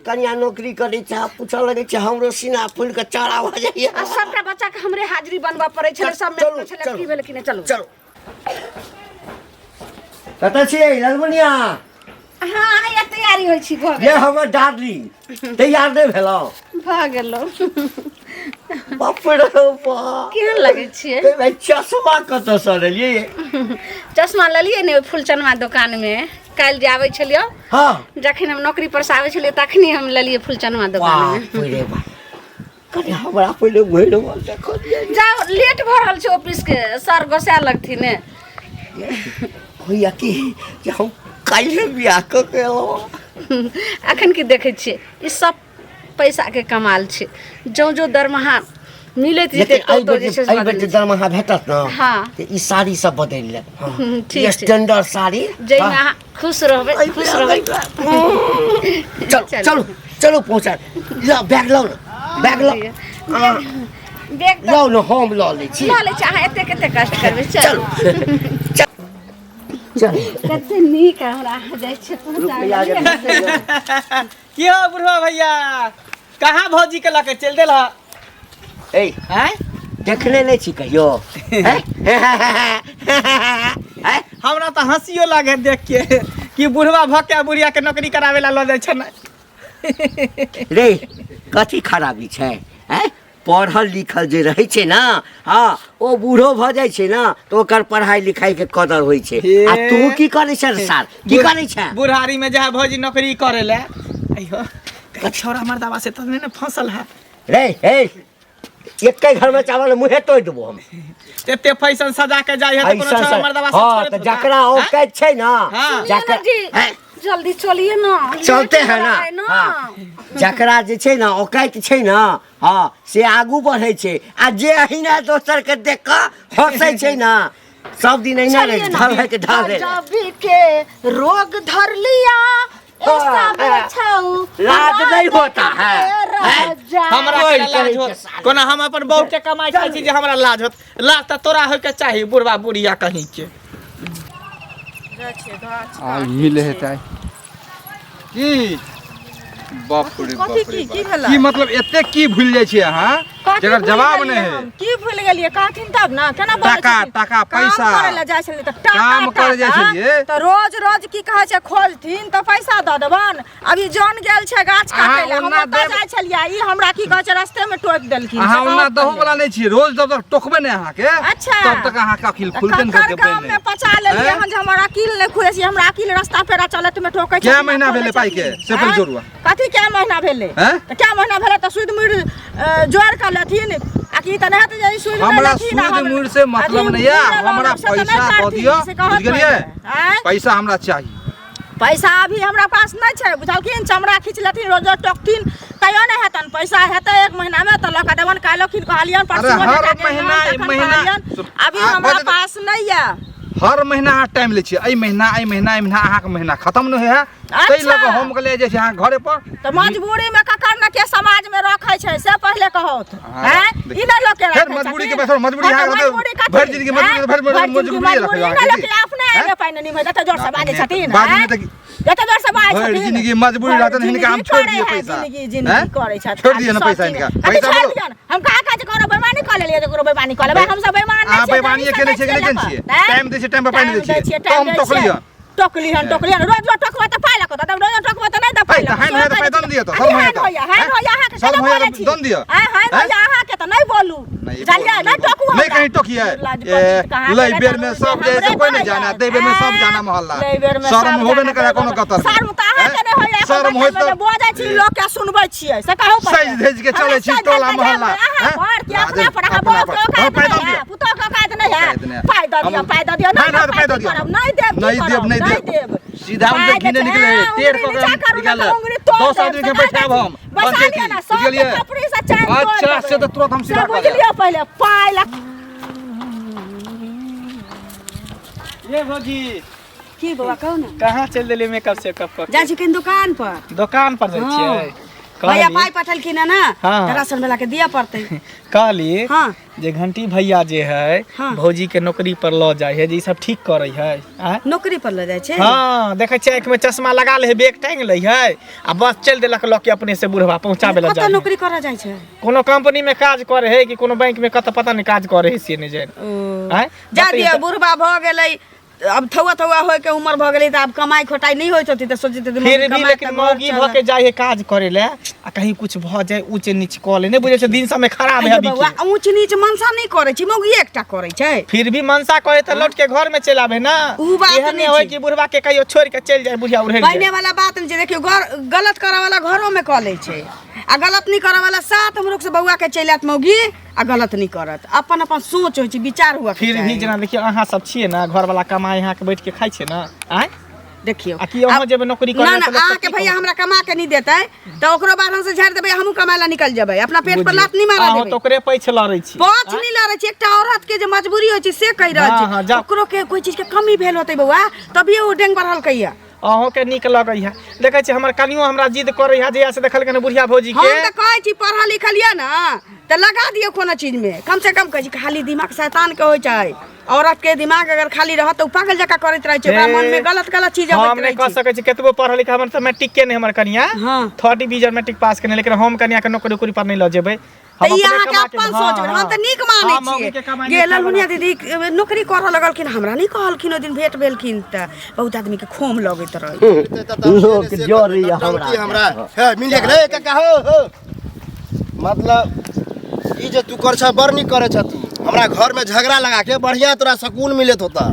कनिया नौकरी करै छै आ पूछऽ लगै छै हमरो सीना फूलि कऽ चौड़ा भऽ जाइए आ सबटा बच्चा के हमरे हाजिरी बनबऽ पड़ै छलै सब चलू, में छलै चलू। की भेल की नहि चलू चलू कतऽ छियै ललमुनिया हाँ आइ तैयारी होइ छी भऽ ये गेल हमर डार्लिंग तैयार नहि भेलहुँ भऽ गेलौ बाप रे बाप केहन लगै छियै ए भाई चश्मा कतऽसँ लेलियै चश्मा लेलियै ने ओहि फुलचनमा दोकानमे काल्हि जे आबै छलियै हँ जखन हम नौकरी पर से आबै छलियै तखनी हम लेलियै फुलचनमा दोकानमे बाप रे बाप कनि हमरा पहिले घुरि देखो दियै जाउ लेट भऽ रहल छै ऑफिसके सर गोसा लगथिन ने होइया कि जे हम काल्हि बियाह कऽ के एलहुँ अखन की देखै छियै ई सब पैसाके कमाल छै जँ जँ दरमाहा मिलैत जेतै लेकिन तो एहि तो बेर जे छै से एहि बेर जे बदलि दरमाहा भेटत ने हँ। तऽ ई साड़ी सब बदलि लेब हँ। ठीक ई छै। स्टैंडर्ड साड़ी जाहिमे हँ। अहाँ खुश रहबै एहि खुश बेर, रहबै एहि बेर। चलू चलू। चलू चलू पहुँचा लऽ बैग लाउ ने बैग लाउ बैग बैग तऽ लाउ ने हम लऽ लै छी लऽ लै छी अहाँ एते कते कष्ट करबै चलू चलू चल कते नीक हमरा अहाँ जाइ छियै रुपैआ जे पहुँचाबै भेटै की हो बुढ़वा भैया कहाँ भौजी के लऽ के चलि देल ह ए आँय देखने नहि छी कहियो हैं? हैं? हमरा तऽ हँसियो लागे देख के कि बुढ़वा भऽ के बुढ़िया के नौकरी करावे ला लऽ जाइ छै ने रे कथी खराबी छै हैं पढ़ल लिखल जे रहै छै ने हँ ओ बूढ़ो भऽ जाइ छै ने तऽ ओकर पढ़ाइ लिखाइके कदर होइ छै आ तू की करै छै सार की करै छै बुढ़ारी में जा भौजी नौकरी करे ले अइयो कहीं छौड़ा मर्दावा से तऽ नहि ने फंसल है रे हे एके घर में चावल मुँहे तोड़ि देबो हम एते फैशन सजा के जाइ है तऽ कोनो ऐसन छौड़ा से- मर्दावा से हाँ थोड़े तऽ फंसा। जकरा औकात छै ने हाँ। जकरा जी हैं? जल्दी चलिए ना चलते लेट है हो ना रहा है ना हाँ जकरा जे छै ने औकात छै ने हँ से आगू बढ़ै छै आ जे अहिना दोसरके देख कऽ हँसै छै ने सब दिन अहिना रहै चलिए छै, ना। ढल है के ढल है गजब के रोग धर लिया ऐसा हाँ, बेछाऊ लाज नहीं होता है, हैं? हमरा कोइ केना लाज करै होत के साले। कोना हम अपन बहू के कमाई खाइ छी जे हमरा लाज होत लाज तऽ तोरा होइके चाही बुढ़वा बुढ़िया कहीं के आइ मिले हेतै की बाप रे बाप कथी रे की- की बाप। भेलै? की मतलब एते की भूल जाइ छियै अहाँ कथी जकर भूलि जवाब गेलियै नहि है हम? की भूलि गेलियै कहथिन तब ने केना बोलै टाका, छथिन? टाका, काम पैसा। करै लए जाइ छलियै तऽ टाका काम करै जाइ टाका, छलियै। तऽ रोज रोज की कहै छै खोजथिन तऽ पैसा दऽ देबन अभी जन गेल छै गाछ अहाँ काटै लए हम ओना ओतऽ देब- जाइ छलियै ई हमरा की कहै छै रस्ते में टोकि देलखिन अहाँ से ओना कहत दहु पहिले। वाला नहि छियै रोज जब तक टोकबै नहि अहाँके अच्छा। तब तक अहाँके अकिल तऽ खुलते नहि ककर देबै गाम नहि में पचा लेलियै हैं? हन जे हमर अकिल नहि खुलै छै हमरा अकिल रस्ता पेरा चलत में टोकै कै छथिन, महीना खोलै भेलै पाइके? छथिन। से पहिले आँय? जोड़ू। कथी कै महीना भेलै हैं? तऽ कै महीना भेलै तऽ सूद मुड़ जोड़ कऽ लेथिन आ कि तऽ नहि हेतै जे ई सूद नहि हमरा लेथिन आ सूद हम- मूड़ से मतलब अथी नहि यऽ मूड़ लेलहुँ, हमरा से तऽ नहि पैसा दऽ करथिन, दिअ से कहत बुझि गेलियै पहिले। आँय? पैसा हमरा चाही पैसा अभी हमरा पास नहि छै बुझलखिन चमड़ा खींच लेथिन रोज रोज टोकथिन तैयो नहि हेतन पैसा हेतै एक महीनामे तऽ लऽ कऽ देबनि काल्हिो खिन कहलियनि अरे परसुओ हर बेटाके महीना- तखन महीना- कहलियनि सुन, अभी आ, हमरा बजट- पास नहि यऽ हर महीना अहाँ टाइम लै छियै एहि महीना एहि महीना एहि महीना अहाँके महीना खतम नहि होइ है ताहि लऽ कऽ हम कहलियै जे छै अहाँ घरे पर तऽ मजबूरी में ककर न के समाज में रखै छै से पहिले कहौत हाँ, हैं ई नहि लोक के फेर रखै मजबूरी के छथिन। बैठल, मजबूरी हाँ, तऽ अहाँके मजबूरी कथी? भरि जिंदगी मजबूरी हैं? भरि भरि जिंदगी मजबूरी रखै मजबूरी नहि अहाँके लोक की? के अपने हैं? आगे पानि नहीं जते जोर से बाजै छथिन बाजू हैं? नहि तऽ जते जोर से बाजै भरि छथिन जिंदगी मजबूरी भरि रहतनि, हिनका हम जिंदगी छोड़ि दियै करै है, पैसा। जिंदगी जिंदगी हैं? करै छथि छोड़ि दियै ने सब पैसा चीज। हिनका। कथी पैसा छोड़ि बोलो। दियौन? हम कहाँ काज करब बेईमानी कऽ लेलियै जे ककरो बेईमानी कऽ लेबै हम सब बेईमान नहि अहाँ छियै बेईमानिये केने छियै कि नहि केने छियै? टाइम दै छियै, टाइम पर पानि दै छियै। टाइम तऽ हम दै टोकलियै। छियै टोकली हन टोकली हन रोज रोज टोकबै तऽ पाइ लगत तब रोज रोज टोकबै तऽ नहि दऽ पाइ तऽ हानि होइया तऽ पाइ दऽ ने दिअ तऽ, शर्म होइया तऽ। होइया हानि होइया अहाँके शर्म केना होइया बोलै तऽ छी दऽ ने दिअ। आँय हानि हैं? होइया अहाँके तऽ नहि बोलू नहि बुझलियै नहि टोकू नहि हमरा। कहीं टोकिए लाज ए, पतित कहाँ लै के बेर में सब जे है से कोई नहीं जाना दै बेर में सब जाना मोहल्ला लै बेर में शर्म सब होबे नहीं जाना, करे कोनो कतर में। शर्म तऽ अहाँके नहि होइया शर्म होइत तऽ तऽ बजै छी लोक के सुनबै छियै से कहू पहिले। सजि धजि के चलै छी हमरा सजि टोला धजि के मोहल्ला, अहाँ हैं? पर कि अपना पर अहाँ अपना बौआ पर। के औकात हाँ, पाइ नहि दऽ है दिअ। पुतोह के औकात नहि है औकात नहि है। पाइ दऽ दिअ हम- पाइ दऽ दिअ नहि, नहि नहि, पाइ दऽ दिअ। करब नहि देब की नहि देब, करब नहि नहि देब। देब सीधा पाइ उनके घीने दै छै, निकले है हाँ, टेढ़ उंगली कऽ नीचा के करू ने निकाल तऽ उंगली तोड़ 10 देब, आदमी के से बैठाब हम बैसा पंचायती, लिअ ने सबके बुझलियै? थपड़ी से चैन तोड़ अच्छा से देबै। तऽ तुरंत हम से सीधा कऽ बुझि देब। लिअ पहिले पाइ लए ये भौजी की बौआ कहू ने कहाँ चलि देलियै मेकअप सेकअप कऽ के? जाइ छी कनि दोकान पर दोकान पर जाइ छियै भैया पाइ पठेलखिन हँ ने हाँ। तऽ राशन वाला के दिअ पड़तै। कहली हाँ। जे घंटी भैया जे है हाँ। भौजी के नौकरी पर लऽ जाइ है जे ई सब ठीक करै है आँय? नौकरी पर लऽ जाइ छै। हाँ, देखै छियै आँखि में चश्मा लगा ले है, बैग टांग लै है आ बस चलि देलक लऽ के अपने से बुढ़वा पहुँचाबे लए कतऽ जाइ है। नौकरी करऽ जाइ छै? कोनो कंपनी में काज करे है कि कोनो बैंक में, कतऽ पता नहीं काज करे है से नहीं जानि। ओ। आँय? जा बतैयौ दिअ तऽ। बुढ़बा भऽ गेलै, अब थौआ थौआ होय के उम्र भऽ गेलै तऽ आब कमाइ खोटाइ नहि होइत होतै तऽ सोचैत हेतै फिर मम्मी भी कमाइ लेकिन तऽ घर मौगी भऽ चलत। के जाइ है काज करे ले आ कहीं कुछ भऽ जाए ऊँच नीच कऽ ले, नहि बुझै छै दिन समय खराब है अरे अभी बौआ के। ऊँच नीच मनसा नहि करै छै, मौगी एकटा करै छै। फिर भी मनसा करे तऽ लौट के घर में चलि आबे ना। ऊ बात एहन नहि नहि होय छै। कि बुढ़वा के कहियो छोड़ के चलि जाए, बुढ़िया उड़ेल पहिने जाए। वाला बात नहि छै। देखियौ घर गलत करऽ वाला घरो में कऽ लै छै आ गलत नहि करऽ वाला सात मुरुख से बौआ के चलि आयत मौगी आ गलत नहि करत। अपन अपन सोच होइ छै, विचार हुअ के फिर भी चाही। जेना देखियौ अहाँ सब छियै ना, घर वाला कमाइ अहाँके बैठ के खाइ छियै ना, आँय? देखियौ आ कि अहाँ जेबै नौकरी करे ना लए ना तऽ लोक अहाँके की भैया कहत? हमरा कमा के नहि देतै तऽ ओकरो बाद हमसे झाड़ि देबै, हमहूँ कमाय लए निकलि जेबै, अपना पेट पर लात नहि मारऽ अहाँ देबै। तऽ ओकरे पैछ लड़ै छी। पाँच नहि लड़ै छी, एकटा औरत के जे मजबूरी होइ छै से कहि रहल हाँ, छी। हाँ, जा। ओकरो के कोइ चीज के कमी भेल होतै बौआ तभिए ओ डेंग बढ़लकै या। अहूँके नीक लगै है। देखै छी हमर कनियो हमरा जिद करै है जहिया से देखलकै बुढ़िया भौजी के। हम तऽ कहै छी पढ़ल लिखल यऽ ने तऽ लगा दियौ कोनो चीज में, कम से कम कहै छी खाली दिमाग शैतान के होइ छै। औरत के दिमाग अगर खाली रहत तऽ ओ पागल जकाँ करैत रहै छै, ओकरा मन में गलत गलत चीज हम अबैत नहि रहै कह छै। सकै छी कतबो पढ़ल लिखल, हमर तऽ मैट्रिक के नहि हमर कनिया, हाँ। थर्ड डिवीजन मैट्रिक पास केने, लेकिन हम कनिया के नौकरी उकरी पर नहि लऽ जेबै। तऽ हम ई अपने अहाँके कमा के- अपन सोच भेल, हम तऽ नीक मानै हाँ, मौगी छियै। के कमाइ गे नहि खाय ललमुनिया बला। दीदी नौकरी करऽ लगलखिन, हमरा नहि कहलखिन। ओहि दिन भेंट भेलखिन तऽ बहुत आदमी के खोम लगैत रहै। लोक जरैया हमरा। हमरा हे मिल गेलै काका हो हो। मतलब ई जे तू कर छ बड़ नीक करे छ तू। हमरा घर में झगड़ा लगा के बढ़िया तोरा सुकून मिलत होता।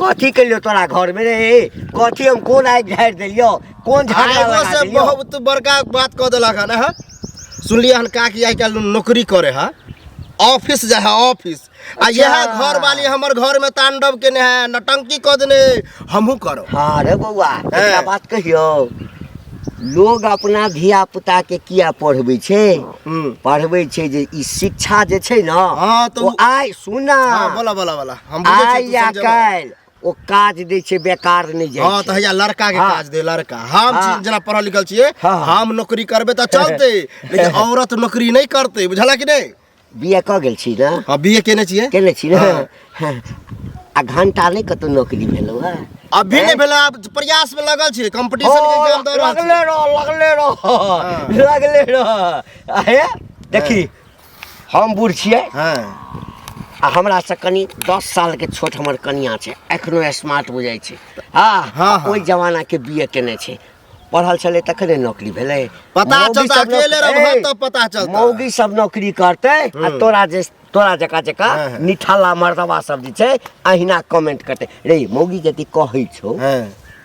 कथी केलियो तोरा घर में रे? कथी हम कोन आगि झाड़ि देलियो, कोन झगड़ा आगो लगा से देलियो? बहुत बड़का बात कह देलक हन। हाँ सुनलियै हन का कि आइ काल्हि नौकरी करे है, ऑफिस जाय है ऑफिस, आ यह घर वाली हमर घर में तांडव केने है, नटंकी कऽ देने, हमहूँ करब। हाँ रे बौआ, एकटा बात कहियौ, लोग अपना धिया पुता के किया पढ़बै छै? पढ़बै छै जे ई शिक्षा जे छै ने, हाँ, तऽ ओ आइ सुना, हाँ, बोला बोला बोला, हम बुझै छियै आइ तू या समझेबह। काल्हि ओ काज दै छै, बेकार नहि जाइ हाँ छै। तऽ हैया लड़का के हाँ। काज दे लड़का। हम हाँ। छी जेना पढ़ल लिखल छियै, हाँ। हम नौकरी करबै तऽ चलतै, लेकिन औरत नौकरी नहि करतै, बुझला कि नहि? बीए कऽ गेल छी ने? हाँ बीए केने छियै। केने छी ने? हाँ। आ घंटा नहि कतौ नौकरी भेलौ हँ? अभी नहि भेलै, आब प्रयास में लगल छियै, कंपटीशन के एग्जाम दऽ रहल लगले छियै। रह, लगले रह, लगले रह। हे देखी हम बूढ़ छियै हाँ। आ हमरा से कनि 10 साल के छोट हमर कनिया छै, एखनो स्मार्ट बुझाइ छै। हाँ, हाँ, हाँ। ओहि जमाना के बीए केने छै, पढ़ल छलै तखने नौकरी भेलै। पता मौगी चलता, सब अकेले नौकरी- रहबह तब पता चलता। मौगी सब नौकरी करतै आ तोरा जे तोरा जकाँ जकाँ हाँ, हाँ। निठाला मर्दबा सब जे छै अहिना कमेंट करतै रे मौगी यदि कहै छौ हाँ।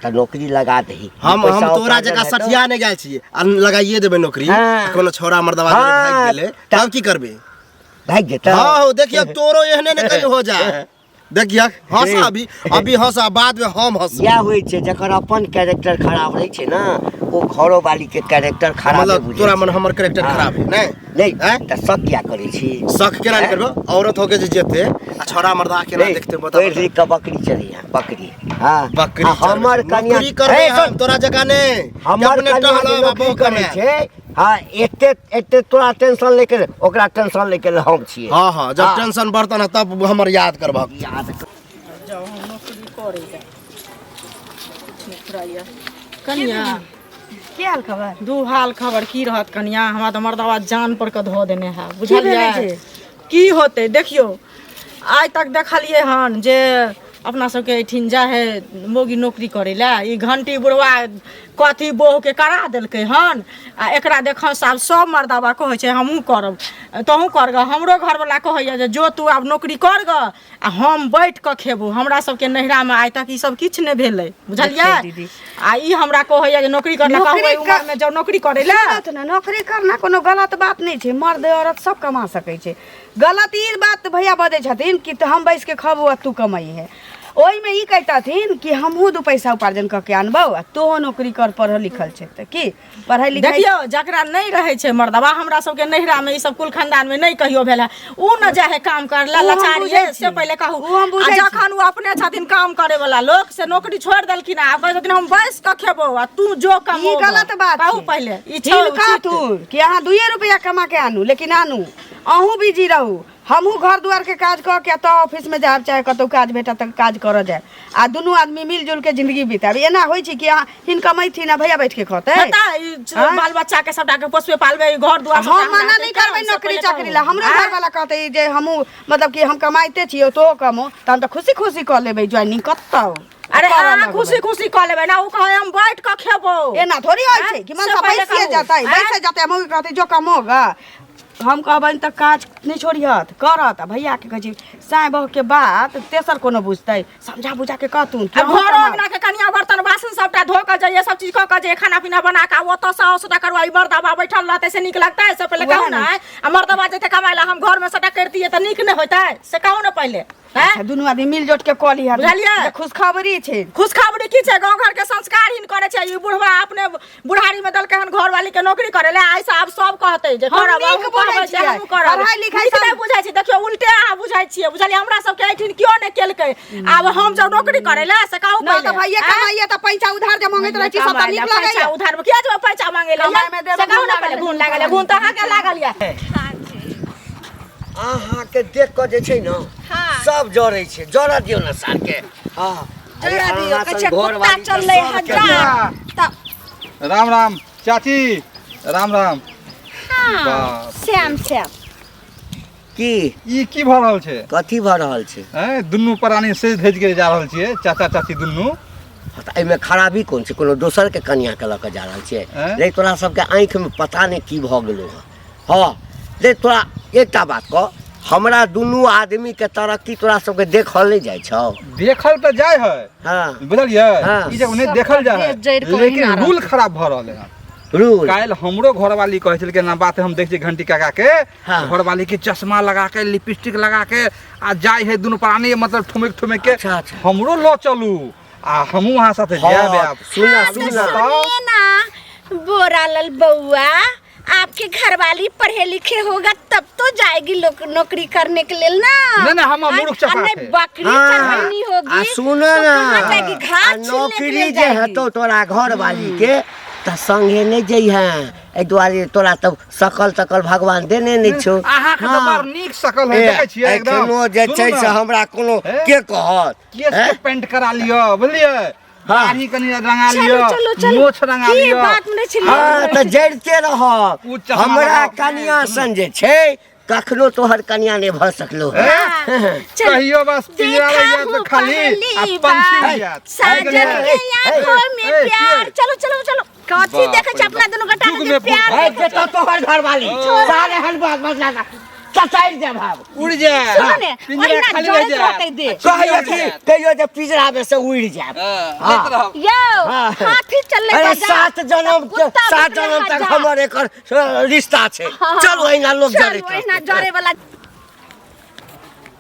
तऽ नौकरी लगा दही। हम पैसा हम तोरा उपार्जन जकाँ हेतौ। सठिया नहि गेल छियै आ लगाइए देबै नौकरी। हाँ। कोनो छौड़ा मर्दबा जरे हाँ, भागि गेलै तब की करबै? भागि जेतौ। हाँ हो देखिए तोरो एहने ने कहीं हो जाए। देखिए हंस अभी अभी हंस आ बाद में हम हंस। इएह होइ छै जकर अपन कैरेक्टर खराब रहै छै ने, ओ घरो वाली के कैरेक्टर खराब मतलब तोरा मन हमर कैरेक्टर हाँ। खराब है नहीं? नहीं हैं? तऽ शक किया करै छी? शक केना नहि करबो? औरत होके जे जेते आ छौड़ा मर्दा केना नहीं, देखते बता। पढ़ि लिख कऽ बकरी चलैया बकरी। हाँ बकरी आ हमर चरबै। कनिया नौकरी करबै हे, हम सुन, तोरा जकाँ नहि हमर अपने कनिया जे टहलब आ नौकरी बहु करै कमाएब। छै, हाँ एते एते तोरा टेंशन लेके ओकरा टेंशन लेके हम छियै। हाँ हाँ जब हाँ। टेंशन बढ़तन ने तब हमर याद करबह। याद कर। जाउ हम नौकरी करै लए। फुराइया कनिया की हाल खबर? दू हाल खबर की रहत कनिया, हमरा तऽ मर्दवा जान पर के धऽ देने है, की बुझलियै? भेलै से? की होतै देखियौ, आइ तक देखलियै हन जे अपना सबके एहिठिन जाइ है मौगी नौकरी करै लए, ई घंटी बुढ़वा कथी बहुके करा देलकै हन आ एकरा देखऽ से आब सब मर्दाबा कहै छै हमहूँ करब तोहूँ कर गऽ। हमरो घरवला कहैया जे जो तू आब नौकरी कर गऽ आ हम बैठ कऽ खेबो। हमरा सबके नैहरामे आइ तक ई सब किछु नहि भेलै, बुझलियै? दीदी। आ ई हमरा कहैया जे नौकरी कर लए, नौकरी कहबै उमरमे जाउ नौकरी करै लए। सुनत ने, नौकरी करना कोनो गलत बात नहि छै, मर्द औरत सब कमा सकै छै। गलत ई बात भैया बजै छथिन कि हम बैस के खबो आ तू कमाई है। ओहिमे ई कहितथिन कि हमहूँ दू पैसा उपार्जन कऽ के आनबौ आ तोहो नौकरी कर, पढ़ल लिखल छै तऽ की पढ़ाई लिखाई। देखियौ, जकरा नहि रहै छै मर्दबा, हमरा सबके नैहरा में ई सब कुल खानदान में नहि कहियो भेल है, उ न जाए है काम कर ला, उ हम लाचारी बुझै है, से छी। पहिले कहू। उ हम बुझै आ छी। जखन उ अपने छथिन काम करे वाला लोक, से नौकरी छोड़ि देलखिन आ कहै छथिन हम बैस कऽ खेबौ आ तू जो कमो। ई गलत बात कहू छै। पहिले ई छौ हिनका उचित? तू कि अहाँ दुइए रुपया कमा के आनू, लेकिन आनू, अहूँ बिजी रहू, हमहूँ घर दुआरके काज कऽ के तऽ ऑफिसमे जायब, चाहे कतहु काज भेटत तऽ काज करऽ जायब, आ दुनू आदमी मिलजुल के जिंदगी बितायब। एना होइ छै कि अहाँ हिन कमैथिन आ भैया बैठ के खतै? हेतै ई आँय? बाल बच्चा के सबटा के पोसबे पालबे, ई घर दुआर सबटा हम मना हमरा नहि हेतै करबै से नौकरी पहिले चाकरी कहू। लए। हमरो आँय? घरवाला कहतै जे हमहूँ मतलब कि हम कमाइते छियै, तोहो कमो, तऽ हम तऽ खुशी खुशी कऽ लेबै ज्वाइनिंग कतहु। अरे करऽ अहाँ लगबै। खुशी खुशी कऽ लेबै ना, ओ कहै हम बैठ कऽ खेबौ। एना थोड़ी होइ छै कि मन से से पहिले बैसिए कहू। जेतै? आँय? बैसे जेतै, मम्मी कहतै जो कमोगा, हम कहबनि तऽ काज नहि छोड़िहत, करत। आ भैयाके कहै छी साँय बहुके बात तेसर कोनो बुझतै? समझा बुझा के कहथुन कि आ अहूँ घरो कमाउ। अंगना के कनिया बर्तन बासन सबटा धो कऽ जइए, सब चीज कऽ कऽ जइए, खाना पीना बना कऽ, ओतऽ से आओ सबटा करवाई, मर्दबा बैठल रहतै से नीक लगतै? से पहिले वएह कहू ने। ने। आँय? आ मर्दबा जेतै कमाइ लए, हम घर में सबटा करितियै तऽ नीक नहि होइतै? से कहू ने पहिले। आँय? अच्छा, दुनू आदमी मिल जुट के कऽ लिहऽ। बुझलियै? खुशखबरी छै। खुशखबरी की छै? गाँव घर के संस्कारहीन करे छै ई बुढ़वा। अपने बुढ़ारी में देलकै हन घरवाली के नौकरी करे ले। आइ से आब सब कहतै जे हम करब, नीक अहूँ बुझै कहबै जे छियै। हमहूँ करब। पढ़ाइ लिखाइ नीक सब- नहि बुझै छी, देखियौ उल्टे अहाँ बुझै छियै, बुझलियै? हमरा सबके एहिठिन केओ नहि केलकै, आब हम जब नौकरी करे ले से कहू ना पहिले। तऽ भैया आँय? कमाइए तऽ पैसा उधार जे मंगैत रहै छी सब तऽ नीक पैसा लगैया? उधार में किया जेबै पैसा मांगे ले? कमाइ में देबै, से कहू घून ने पहिले। लागल। घून लागल है, घून तऽ अहाँके लागल यऽ। अहाँके देख कऽ जे छै ने सब जरै छै। जरऽ दियौ ने सारके। हँ, अरे जरा दियौ, अहाँ कहै सन छै कुत्ता घरवाली तऽ चललै सबके हजार तऽ। राम राम चाची, राम राम। हाँ, बाप। श्याम श्याम। की ई की भऽ रहल छै? कथी भऽ रहल छै? हैं, दुनू प्राणी से धजि के जा रहल छियै, चाचा चाची दुनू। हँ, तऽ एहिमे खराबी कोन छै? कोनो दोसरके कनिआँके लऽ कऽ जा रहल छियै? हैं? नहीं, तोरा सबके आँखिमे पता नहि की भऽ गेलौ हँ। हँ रे, तोरा एकटा बात कह, हमरा दुनू आदमीके तरक्की तोरा सबके देखल नहि जाइ छौ? देखल तऽ जाइ है। हँ। बुझलियै? हाँ। ई जगह नहि देखल जाइ देह जड़ि है, कऽ लेकिन ओहिना रूल खराब भऽ रहल है। रूल? काल्हि हमरो घरवाली कहै छलकै ना बात, हम देख छियै घंटी काका के हाँ। घरवाली के चश्मा लगा के, लिपस्टिक लगा के आ जाइ है दुनू प्राणी, मतलब ठुमकि ठुमकि के। अच्छा, अच्छा। हमरो लऽ चलू आ हमहूँ अहाँ साथे हाँ, जायब आब। सुना हाँ, तो सुना। सुनिए ना बोरा लल बउआ, आपके घरवाली पढ़े लिखे होगा तब तो जाएगी लोक नौकरी करने के लिए ना। नहीं, नहीं, हम आ- मूर्ख आ चपाट नहीं, है। बकरी हाँ, चढ़ानी होगी आ सुन तो ना, कहाँ जाएगी? आ घास छीलने के नौकरी लिए जे जाएगी। हेतौ तोरा घरवाली के तऽ संगे नहि जइहे, एहि दुआरे तोरा तऽ सकल तकल भगवान देने नहि छौ। अहाँके तऽ हाँ। बड़ नीक सकल है, ए, देखै छियै एकदम। एखनो जे सुनू छै ने, से हमरा कोनो हे? के कहत? केस हैं? के पेंट करा लिअ, बुझलियै? हाँ। दाढ़ी कनि रंगा चलू लिअ, चलू चलू, मोछ रंगा की लिअ। बात नहि छलै। हाँ तऽ जड़िते रहब। उ चश्मा हमरा लगाउ। कनिया सन जे छै कखनो तोहर कनिया नहि भऽ सकलो। हाँ, चल। कहियो बस पिंजरा देखा लग जायत हूँ तऽ खाली आ पहली पंछी बार उड़ि जायत। साजन ए, के आंखों में ए, प्यार। के? चलो चलो चलो, कथी बाप देखै रे छी अपना बाप। दुनू गोटा युग के में प्यार? है जेतौ तोहर घरवाली, सारे हन बात बदला चचारि देब हम। उड़ि जायत। सुनो ने, पिंजरा ओहिना खाली रहि जड़ैत जायत। रहतै देह। कहियो कि कहियो जे पिंजरा में से उड़ि जायब। हाँ, हाँ। लैत रहब। यौ, हाँ। हाथी चललै अरे बाजार, 7 जनम कुत्ता 7 बकरी जनम तक हजार। हमर एकर रिश्ता छै। हाँ। चल, ओहिना लोक चल, जड़ैत ओहिना रहतै। जड़े वाला।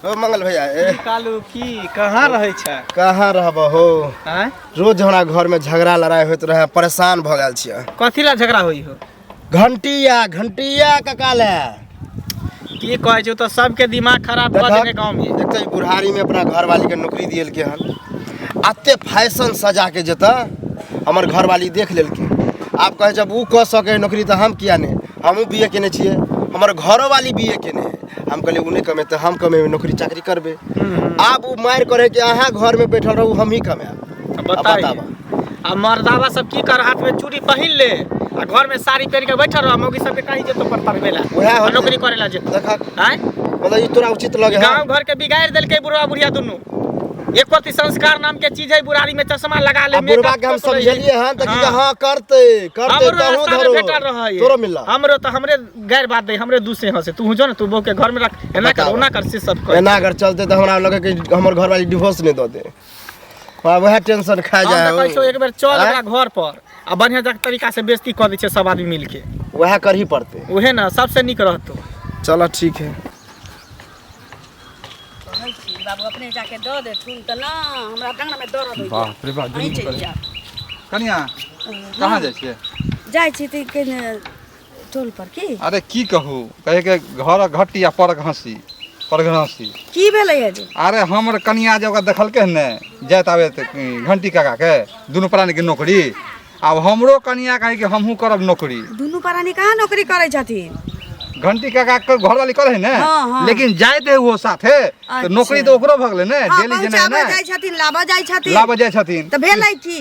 हो मंगल भैया, ए। कालू, की कहाँ रहै छै? कहाँ रहब हो? आँय? रोज हमरा घर में झगड़ा लड़ाई होइत रहे, परेशान भऽ गेल छियै। कथी ला झगड़ा होई हो? घंटिया घंटिया कका ले। की कहै छौ, तऽ सबके दिमाग खराब कऽ देने गाँव में। एक तऽ ई बुढ़ारी में अपना घरवाली के नौकरी दिएलकै हन, एते फैशन सजा के जेतऽ, हमर घरवाली देख लेलकै, आब कहै जब उ कऽ सकै है नौकरी तऽ हम किया नहि? हमहूँ बी ए केने छियै, हमर घरोवाली बी ए केने है। हम कहलियै उ नहि कमेतै, हम कमेबै, नौकरी चाकरी करबै। आब उ मारि करै कि अहाँ घर में बैठल रहू, हमही कमायब। बताइए। बताबऽ। आ मर्दावा सब की कर, हाथ में चूड़ी पहिन ले आ घर में साड़ी पहिन के बैठल रह, मौगी सबके कहीं जेतो पर पढ़बे ला उएह आ होतै। नौकरी करे ला जेतो। देखक। आँय? मतलब ई तोरा उचित लगे है? गांव घर के बिगाड़ देलकै बुढ़वा बुढ़िया दुनू। एक प्रति संस्कार नाम के चीज है, बुढ़ारी में चश्मा लगा ले, आ बुढ़वा मेकअप के हम कऽ लै। समझेलिए हन तऽ की हाँ। हाँ करते करते हमरो तहूँ रास्ता में धरो भेटल रहै। तोरो मिलला। हमरो तऽ हमरे गैर बात दे, हमरे दूसे हंसे, तू जो ने तू बहू के घर में रख, एना कर बताबऽ। ओना कर, से सब कर। एना अगर चलते तऽ हमरा लगे कि हमर घरवाली डिवोर्स नहि दऽ दे, हमरा वएह टेंशन खा हम जाए। तऽ कहै छियौ एक बेर चल आँय? ओकरा घर पर आ बढ़िया जक तरीका से बेइज्जती कऽ दै छियै सब आदमी मिलके। वएह करही पड़तै। उहे ने सबसे नीक रहतौ। चलो ठीक है। कहै छी बाबू, अपने जाके दऽ देथुन तऽ ना हमरा डाँड़मे दर्द होइए। बाप रे बाप, अहीं जुलुम चलि करै। जाउ। कनिया कहाँ जाइ छियै? जाइ छी तऽ कने टोल पर की। अरे की कहू, कहे के घर घटी आ पर घसी पर घसी। की भेलै है जे? अरे हमर कनिया जे ओकरा देखलकै हन ने जाइत आबैत घंटी काका के दुनू प्राणी के नौकरी, आब हमरो कनिया कहे कि हमहूँ करब नौकरी। दुनू प्राणी कहाँ नौकरी करै छथिन? घंटी काका के घरवाली करे है ने, हाँ, हाँ। लेकिन जाइत है वो साथे तऽ नौकरी तऽ ओकरो भऽ गेलै ने, हाँ, डेली जेना पहुँचाबऽ ने जाइ छथिन, लाबऽ जाइ छथिन। लाबऽ जाइ छथिन। तऽ भेलै की?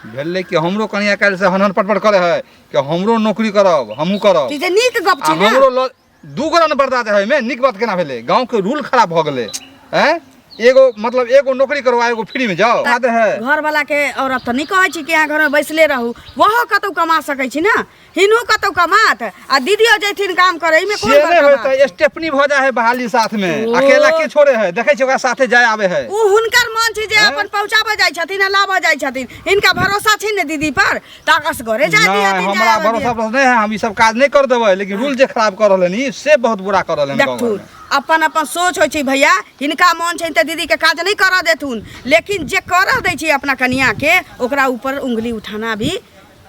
भेलै कि हमरो कनिया काल्हि से हनहन पटपट करे है कि हमरो नौकरी करब, हमहूँ करब। ई तऽ नीक गप आ छै ने। हमरो ल दू गोरा ने बर्दाश्त है में, नीक बात केना भेलै? गाँव के रूल खराब भऽ गेलै। हैं, एगो मतलब एगो नौकरी करो आ एगो फ्री में जाओ। बात है घर वाला के औरत तऽ नहि कहै छी कि अहाँ घरमे बैसले रहू, वहो कतौ कमा सकै छी ने, हिनहु कतौ कमात आ दीदियो जैथिन काम करे, एहिमे कोन से नहीं बड़का होता बात है, छै? स्टेपनी भऽ जाइ है बहाली साथ में, अकेला के छोड़े है, देखै छी ओकरा साथे जाय आवे है। उ हुनकर मन छै जे अपन पहुँचाबऽ जाइ छथिन आ लाबऽ जाइ छथिन, हिनका भरोसा छै ने दीदी पर, तऽ असगरे जाय नहीं, दिहथिन, जाय हमरा आबऽ भरोसा दिहथिन। भरोसा नहीं है, हम ई सब काज नहीं कर देबै, लेकिन रूल जे खराब कर रहल हन से बहुत बुरा कर रहल हन गाँव देखथुन घरमे। अपन अपन सोच होइ छै भैया, हिनका मन छनि तऽ दीदीके काज नहि करऽ देथुन, लेकिन जे करऽ दै छै अपना कनियाके ओकरा ऊपर उंगली उठाना भी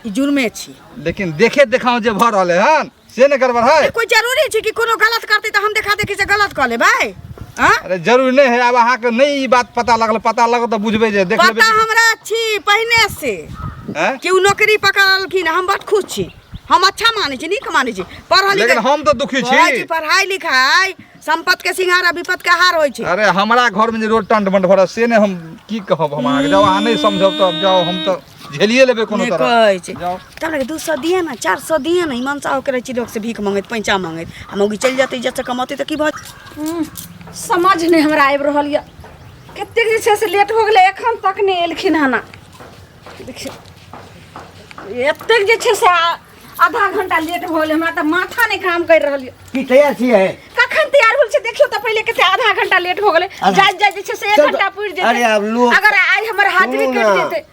ई जुर्मे छी। लेकिन देखे देखाव जे भऽ रहल हन से नहि गड़बड़ है। कोई जरूरी छै कि कोनो गलत करतै तऽ हम देखा देखी से गलत कऽ लेबै? आँ? अरे जरूरी नहीं है, आब अहाँके नहीं ई बात पता लगल, पता लगल तऽ बुझबै जे देख लेबै। पता हमरा छी पहिने से हैं? कि ओ नौकरी पकड़लखिन, हम बड खुश छी, हम अच्छा मानै छी, नीक मानै छी, पढ़ल लेकिन लिखल हम तऽ दुखी छी। कहै छी पढ़ाई लिखाई संपत के सिंगार आ विपत के हार होइ छै। अरे हमरा घर में जे रोड टंट बंट भरल से नहीं हम की कहब, हम अहाँके जाउ अहाँ नहीं समझब तऽ जाउ, हम तऽ झेलिए लेबै कोनो नहि तरह। कहै छै जाउ। तब लगे 200 दिए ने, 400 दिए ने, ईमान साहु के रहै छी लोक से भीख मंगैत पैंचा मंगैत, आ मौगी चलि जेतै इज्जत से कमौतै तऽ की भऽ समझ नहि हमरा आबि रहल यऽ, कतेक जे छै से लेट हो गेलै, एखन तक नहि एलखिन हन। देखियौ एतेक जे छै से आधा घंटा लेट भऽ गेलै, हमरा तऽ माथा नहि काम करि रहल यऽ। की तैयार छियै? कखन तैयार होल छै देखियौ तऽ पहिले, कते आधा घंटा लेट हो गेलै, आधा- जाइत जाइत जे छै से 1 चल तऽ- घंटा पुरि जेतै। अरे आब लोक- अगर आइ हमर हाजिरी सुनू कटि ना। जेतै।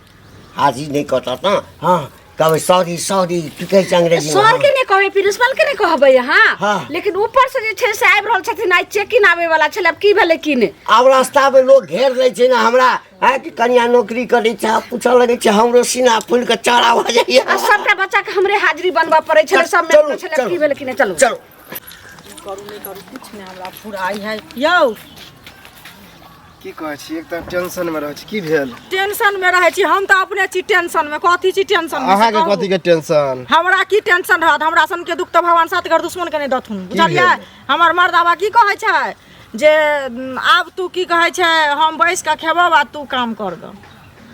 हाजिर नहि कटत ने, हँ कहबै सॉरी सॉरी, की कहै छै अंग्रेजी में? सर के नहि कहबै, प्रिंसिपल के नहि कहबै अहाँ, हाँ। लेकिन ऊपर से जे छै से आबि रहल छथिन, आइ चेक इन आबै वाला छलै, आब की भेलै की नहि। आब रास्ता में लोग घेर लै छै ने हमरा, है कि कनिया नौकरी करै छै, आब पूछऽ लगै छै, हमरो सीना फूलि कऽ चौड़ा भऽ जाइए। आ सबटा बच्चा के हमरे हाजिरी बनबऽ पड़ै छलै, सब चलू, में छलै, चलू। की भेलै की नहि, चलू चलू। करू नहि करू किछु नहि हमरा फुराइ है यौ। की कहै छी, एक तऽ टेंशन में रहै छी, की भेल? टेंशन में रहै छी हम तऽ अपने छी टेंशन में, कथी छी टेंशन में से अहाँके कहू। कथी के टेंशन? हमरा की टेंशन रहत, हमरा सन के दुख तऽ भगवान सात घर दुश्मन के नहि दथुन, बुझलियै? भेल? हमर मर्दाबा की कहै छै जे आब तू की कहै छै हम बैस कऽ खेबौ आ तू काम कर गऽ,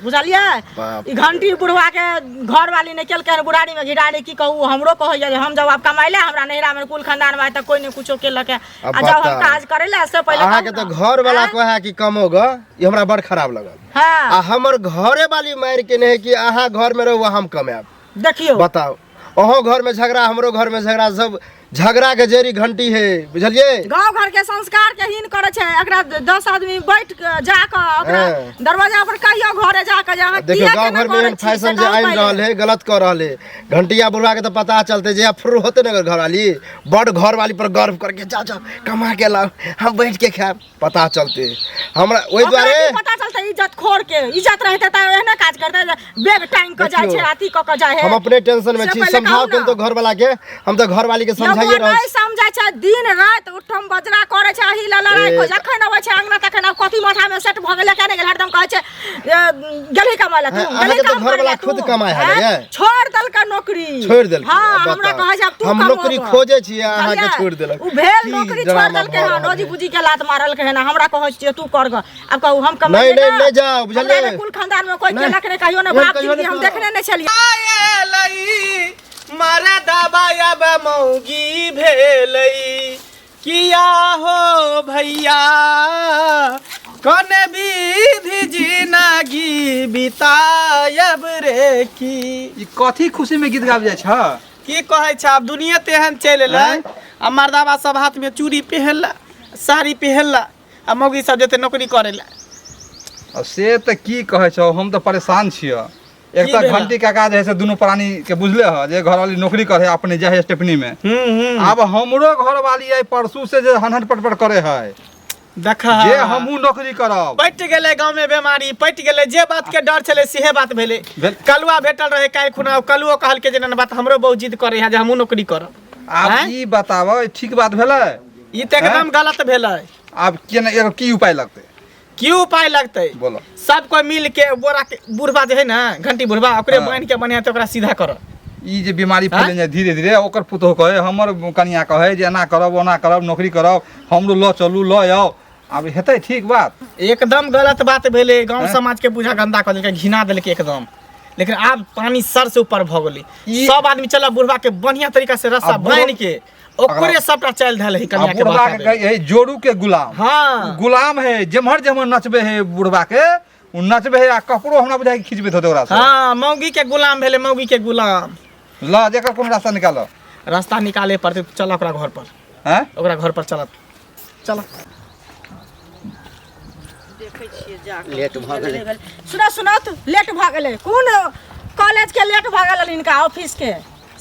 बुझलियै? बाप ई घंटी बुढ़वा के घरवाली नहि केलकै हन, बुढ़ारी में घिरारी की कहू, हमरो कहैया जे हम जब आब कमाइ लए, हमरा नैहरा में कुल खानदान में आइ तक कोई नहि कुछो केलक है, अब आ जब हम बताउ। काज करै लए से पहिले अहाँके कहू तऽ ने। घर वाला आँय? कहै कि कमो ग, ई हमरा बड़ खराब लगल। हाँ। आ हमर घरे वाली मारि के नहि कि अहाँ घर में रहू आ हम कमायब। देखियौ। बताउ, अहों घर में झगड़ा, हमरो घर में झगड़ा, सब झगड़ा के जड़ी घंटी है, बुझलियै? गांव घर के संस्कार के हीन करे छै, एकरा 10 आदमी बैठ के जा के ओकरा हाँ। दरवाजा पर कहियो घरे जा के जे अहाँ देखियौ किया गांव केना घर में एहन करै छी से फैशन जे कहू आनि पहिले। रहल है, गलत कऽ रहल है। घंटिया बुढ़वा के तऽ पता चलते जे फुर होते ने घरवाली, बड़ घरवाली पर गर्व करके जा जा कमा के लाओ, हम बैठ के खायब, पता चलते हमरा ओहि ओकरा दुआरे की पता चलते इज्जत खोर के, इज्जत रहते तऽ एहने काज करते, बैग टांग के जाइ छै, देखियौ, अथी कऽ के जाइ है। हम अपने टेंशन में से छी, पहिले समझाओ कहू के तो ना। घर वाला के, हम तऽ घर वाली के समझाइए यौ, रहल नहि छी। समझै छै, दिन राति उठम बजरा करै छै, अही लए लड़ाइ ए, कऽ, जखन अबै छै अंगना तखन आब कथी माथा में सेट भऽ गेलै, केने गेलै, हरदम कहै छै, ए, गेलही कमाइ लए तू, हाँ, गेलही अहाँके तऽ काम घरवला करै लए खुद तू, कमाइ है आँय? ने? छोड़ि देलकै नौकरी। छोड़ि देलकै, हाँ, अब हमरा बताउ। कहै छै आब तू हम कमाबऽ। नौकरी खोजै छियै, अहाँके बुझलियै? छोड़ि देलक। उ भेल की नौकरी छोड़ि ड्रामा देलकै भऽ हन, रहल रोजी है। पूंजी के लात मारलकै हन, हमरा कहै छियै तू कर गऽ। आब कहू हम कमेलियै नहीं, नहीं, ना? नहीं जाओ, बुझलियै? हमरा ने कुल खानदान में कोई नहीं। केलक नहीं, कहियो ने एहन बाप कहियो जिंदगी ने हम करब। देखने नहीं छलियै। आएलै मरदबा अब मौगी भेलै, किया हो भैया कने विधि जिनगी बितायब रे की। ई कथी खुशी में गीत गाबि जाइ छ? की कहै छै, आब दुनिया तेहन चलि एलै, आँय? आ मर्दाबा सब हाथ में चूड़ी पहिरला, साड़ी पहिरला, आ मौगी सब जेतै नौकरी करै लए। आ से तऽ की कहै छौ, हम तऽ परेशान छियै। एक की तऽ भेला? घंटी काका जे है से दुनू प्राणी के बुझले ह जे घरवाली नौकरी करे अपने जाइ है स्टेपनी में। आब हमरो घरवाली आई परसू से जे हनहन पटपट करे है देखा जे हमहूँ नौकरी करब। पटि गेलै गाँव में बीमारी पटि गेलै, जे बात के डर छलै सेहे बात भेलै। भेल। कलुआ भेटल रहे काल्हि खुना, ओ कलुओ कहलकै जे ना बात हमरो बहुत जिद करे है जे हमहूँ नौकरी करब। आब आँय? ई बताब, ठीक बात भेलै? ई तऽ एकदम गलत भेलै। आब केना एकर की उपाय लगतै? की उपाय लगतै? बोलो। सब कोई मिल के बोरा के बुढ़बा जे है ना घंटी बुढ़बा, ओकरे हाँ। बान्हि के बढ़िया से ओकरा सीधा करऽ। ई जे बीमारी फैल जाय धीरे धीरे, ओकर पुतोह कहे, हमर कनिया कहे जे एना करब ओना करब नौकरी करब, हमरो लऽ चलू लऽ आउ। आब हेतै ठीक बात? एकदम गलत बात भेलै। गाँव हैं? समाज के बुझा गंदा कऽ देलकै, घिना देलकै एकदम। लेकिन आब पानी सर से ऊपर भऽ गेलै। ई- सब आदमी चल बुढ़बा के बढ़िया तरीका से रस्सा आ बुढ़- बान्हि के ओकरे सबटा चालि धल है आ कनिया के बुढ़बा बहका के देल। कहे जोरू के गुलाम। हाँ। गुलाम है, जेम्हर जेम्हर नचबे है बुढ़बा के ओ नचबे है, आ कपड़ो हमरा बुझाइ खिचबे होते ओकरा से। हाँ, मौगी के गुलाम भेलै, मौगी के गुलाम। ल जेकर कोनो रास्ता निकालो। रास्ता निकाले पड़तै। चल ओकरा घर पर। हैं? ओकरा घर पर चलत, चल। देखै छियै जा कऽ। लेट भऽ गेलै। सुनऽ सुनऽ, लेट भऽ गेलै। कोन कॉलेज के लेट भऽ गेल हिनका ऑफिस के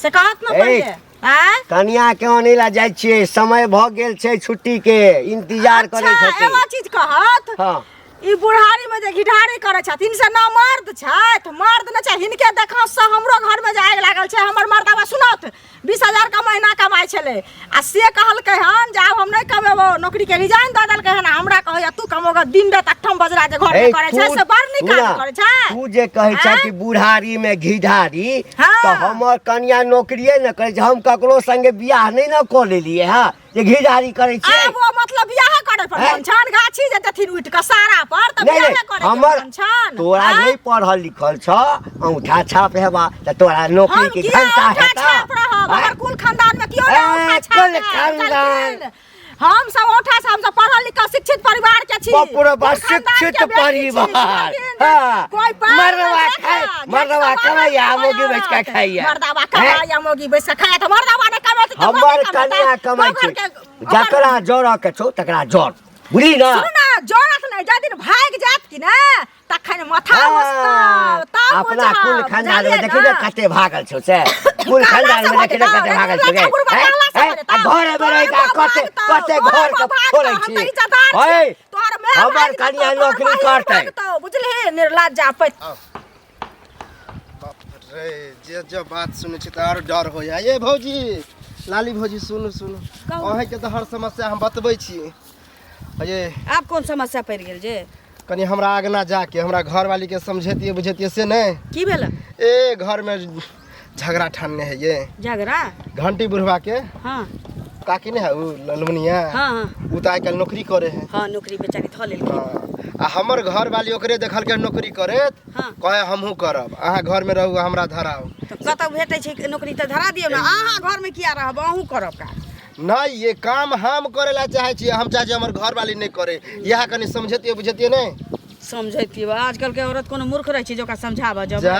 से कहत न ए। पहिले आँय? कनिया के आनै ला जाइ छियै, समय भऽ गेल छै छुट्टी के, इंतजार करै अच्छा छथिन। एगो चीज कहत। हाँ। ई बुढ़ारी में जे घिढारी करै छथिन से ना मर्द छथि, मर्द नहि छै हिनके। देखा से हमरो घर में जे आगि लागल छै। हमर मर्दाबा सुनत 20,000 के महीना कमाइ छलै आ से कहलकै हन जे आब हम नहि कमेबो, नौकरी के रिजाइन दऽ देलकै हन। आ हमरा कहैया तू कमोगा दिन राति अठम बजरा जे घर में ए, करै छै तू- से बड़ नीक काज सुना, करै छै। तू जे कहै छै आँय? कि बुढ़ारी में घिढारी, हाँ। तऽ हमर कनिया नौकरिए ने करै छै, हम ककरो संगे बियाह नहि ने कऽ लेलियै हँ जे घिढारी करै छियै। आब ओ मतलब बियाह करे पर हैं? मन छन, गाछी जे देथिन उठि कऽ सारा पर तऽ नहीं बियाह नहीं करे के हमर मन छन। तोरा आँय? नहीं पढ़ल लिखल छ, औंठा छाप हेबा तऽ तोरा नौकरी हम के किया घंटा औंठा हेता। छाप रहब? आँय? हमर कुल खानदान में कियो नहि ए, औंठा छाप कुल है, खानदान। बुझलखिन? हम सब औंठा से, हम सब पढ़ल लिखल शिक्षित परिवार के छी। बाप रे बाप, कुल खानदान के शिक्षित बेटी छी, परिवार। बुझलखिन? हाँ। कोई पार मर्दवा नहि खाय- देखा, मर्दवा गेट से कमाइया, बाहर मोगी बैठ के खाइया। मर्दवा कमाइया, मोगी बैठ के खाइया, तऽ मर्दवा नहि कमेतै तऽ हमर मोगी कमेतै। कनिया कमाइ गाँव छै। घर के- जकरा जरऽ के छौ तकरा जर, बुझली ना? सुनू ना, जरत नहि, जाहि दिन भागि जायत कि ने तखन माथा हाँ, मस्तब तब अपना बुझब, कुल खानदान में बुझलियै देखी ना ना? कते भागल छौ से, कुल कहला खानदान से में देखी ना भऽ कते जेतौ, भागल छौ गे। बुढ़बा हैं? कहला से हैं? भऽ जेतौ। आ घर में रहि कऽ तोहर कते बाप कते भागतौ, घर के तोहर बाप छोड़ै भागतौ, छी। हम तऽ इज्जतदार छी। है, तोहर माय हमर भागि जेतौ, कनिया तोहर नौकरी बहिन करतै। भागतौ, बुझलिही निर्लज्ज आपैत। बाप रे, जे जे बात सुनै छी तऽ आर डर होइया। ये भौजी, लाली भौजी, सुनू सुनू, अहाँके तऽ हर समस्या हम बतबै छी। ये आब कोन समस्या पड़ि गेल जे? कनि हमरा आगना जाके हमरा घरवालीके समझेतियै बुझेतियै से नहि। की भेल? ए घरमे झगड़ा ठानने है ये। झगड़ा? घंटी बुढ़वा के। हाँ। काकी नहीं है उ ललमुनिया? हाँ, हाँ। उ तऽ आइ काल्हि नौकरी करे है। हाँ, नौकरी बेचारी धऽ लेलखिन। हाँ। आ हमर घरवाली ओकरे देखलकै नौकरी करैत, हाँ। कहे हमहूँ करब, अहाँ घरमे रहू हमरा धराउ। तऽ कतौ भेटै छै नौकरी तऽ धरा दियौ ने, अहाँ घरमे किया रहब, अहूँ करब काज। नहीं, ये काम हम करे ला चाहे छी, हम चाहे छी हमर घरवाली नहीं करे। इएह कनि समझेतियै बुझेतियै नहि? समझैतियै, आजकल के औरत कोनो मूर्ख रहै छै जे ओकरा समझाबऽ जब जा।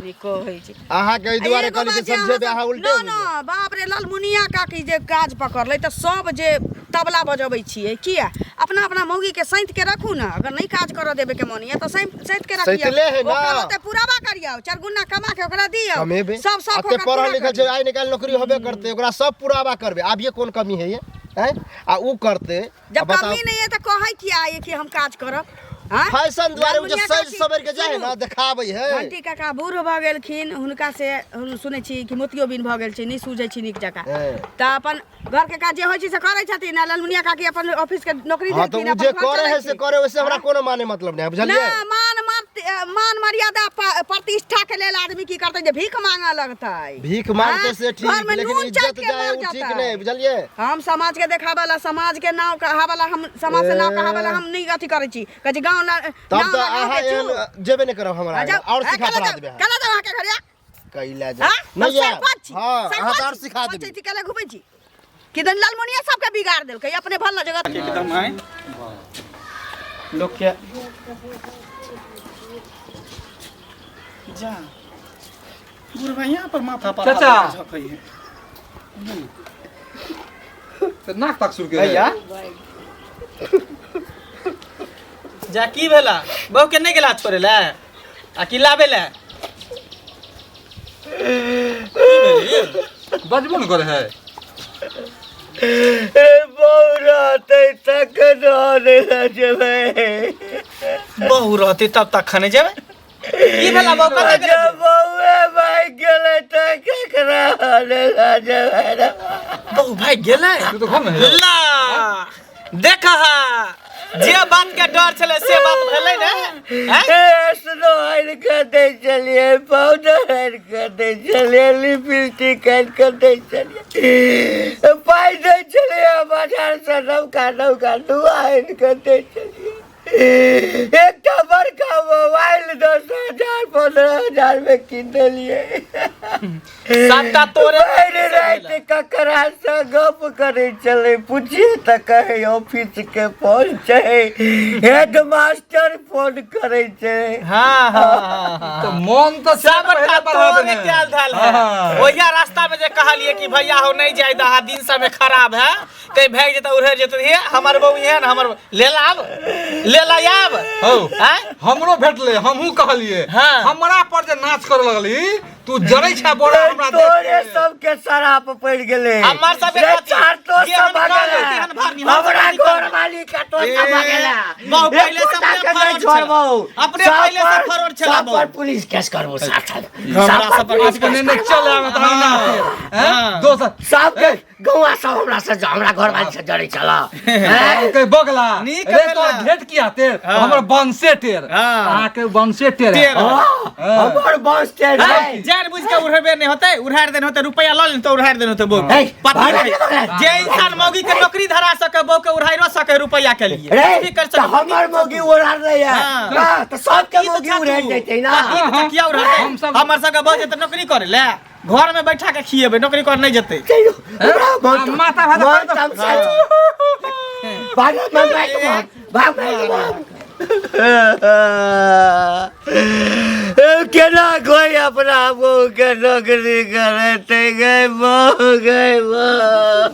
नहि कहै छै। अहाँके एहि दुआरे एगो कहली जे बात जे समझेबै, अहाँ अहाँ सब- उल्टे न न, बाप रे, ललमुनिया काकी जे काज पकड़लै तऽ सब जे तबला बजबै छियै किया? अपना अपना मौगी के सैंत के रखू ने, अगर नहीं काज करऽ देबे के मन यऽ तऽ सैंत के रखियौ। सैंतले है ना। ओकर ओते पुराबा करियौ, चारि गुना कमा के ओकरा दियौ। कमेबे सब शौक एते ओकर पढ़ल पूरा लिखल छै, करियौ। आइ निकालि नौकरी होबे करतै, ओकरा सब पुराबा करबै। आब ये कोन कमी है ये हैं? आ उ करतै जब आ बताउ कमी नहीं है तऽ कहै किया है कि हम काज करब? हाँ? फैशन दुआरे उ जे ललमुनिया सज काकी, सवर के जाइ है ना सुनू। देखाबै है। घंटी काका बूढ़ भऽ गेलखिन, हुनका से हम सुनै छी कि मोतियो बिन भऽ गेल छै, नहि सूझै छै नीक जकाँ, हैं। तऽ अपन घर के काज जे होइ छै से करै छथिन आ ललमुनिया काकी अपन ऑफिस के नौकरी हाँ तऽ देलखिन, उ अपन जे घर करे चलै है से छै। करे, ओइसे हमरा कोनो माने मतलब नहीं है, बुझलियै? ना, मान मर्यादा प्रतिष्ठा के लेल आदमी की करतै जे भीख मांगऽ लगतै। भीख मांगते हाँ? से ठीक, घर में लेकिन नून इज्जत चाटि के जाए मर उ ठीक जेतै। नहीं, बुझलियै? हम समाज के देखाबै ला, समाज के नाव कहाबै ला, हम समाज से नाव कहाबै ला हम नहीं अथी करै छी। कहै छी गाँव ला तब नाव तऽ ला गाँव अहाँ बेचू। एहन जेबे नहीं करब हमरा आ जाउ, और ए, सिखा केला पढ़ा जाउ, देबै अहाँ। केला जाउ अहाँके घरे? कैला जा हाँ? हम नहीं आयब। सरपंच छी, हाँ, अहाँ सरपंच तऽ और छी। सिखा देबै। पंचायती केला घुमै छी किदन लालमुनिया सबके बिगाड़ देलकै, अपने भल जगत एकदम आइ लोग के जा बुढ़वा यहाँ पर माथा पर चाचा। हाथ झपै है। तऽ नाक ताक सुर के भैया जा की भेला बहू के नहीं गेला छोड़े ले आ की लाबे ले? बजबो ने करे है। ए बौरा। रहतै तखन आनै लए जेबै। बहू रहतै तब तखन जेबै। की भेला बहू कतऽ गेलै? जब बौए भागि गेलै तऽ केकरा आनै लए जेबै रे? बहू भागि गेलै? तू तऽ घरमे हेबे। ला देख हा, जे बात के डर छलै से बात भेलै ने? हैं? ए, स्नो आनि कऽ दै छलियै, पाउडर आनि कऽ दै छलियै, लिपस्टिक आनि कऽ दै छलियै, पाइ दै छलियै, बाजारसँ नवका नवका नुआ आनि कऽ दै छलियै। एकटा बड़का मोबाइल 10,000 15,000 मे कीन देलियै। सबटा तोरे भरि राति ककरासँ गप करै छलै पुछिए तऽ कहै ऑफिस के फोन छै, हेड मास्टर फोन करै छै। हाँ हाँ हाँ, हाँ। तऽ मोन तऽ सबटा पहिले बढ़ा तोरे देने। कैल धैल है। हाँ। ओहिया रास्ता में जे कहलिए कि भैया हो नहीं जाय दहा, दिन समय खराब है, कहीं भागि जेतै उड़ै जेतै, हे हमर बहू एहन हमर ले लाब ले ला आब। हौ। आँय? हमरो भेटलै, हमहूँ कहलियै। हाँ। हमरा पर जे नाच करे लगली, तू जरै छै बड़ा हमरा देख तोरे के। सबके शराप पड़ि गेलै। हमर सबके रे कथी? चार तो जेहन सब भगेला। कहलहुँ तेहन भरनी, हम हमरा सब की घर करबै? वाली के तो सब भगेला। बहु पहिले से एकोटा अपने के नहि फरौर छोड़बौ। छला। अपने सब पहिले से पर- फरौर छला सब बहु। पर पुलिस केस करबो साथ। हमरा सब सब पर पर पुलिस आजकल केस नहि चल आवे तऽ ना। हाँ। दोसर सबके गौआ सब हमरा से हमरा घर वाली से जरै छला। हैं? के बगला नीक रे भेला। तोर घेट किया टेर? हाँ। हमर बंसे टेर। हाँ। अहाँके बंसे टेर। टेर। हाँ, हमर बस टेर है। जान बुझ के उड़ेबे नहीं होते, उड़ार देने होते, रुपया ल लेने तो उड़ार देने होते बहू। हे, पति भागल है। के बगल। जे इंसान मौगी के नौकरी धरा सके, बहू के उड़ाइरो सके रुपया के लिए। रे कुछ भी कर तऽ सके। हमर मौगी उड़ा रहे है। हाँ। हाँ, तऽ सबके ई तऽ मौगी छा उड़ारि तू। जेतै ना। पति तऽ किया उड़ाते? हम सब- हमर सबके बहू जेतै नौकरी करे ले, घर में बैठा के खिएबै, नौकरी कर नहीं जेतै। चलो, हमरा मन माथा भात मन तमसा भाग भाग भाग भाग भाग भाग। केना कोई अपना बहू के नौकरी करेते गए बहू गए बहू।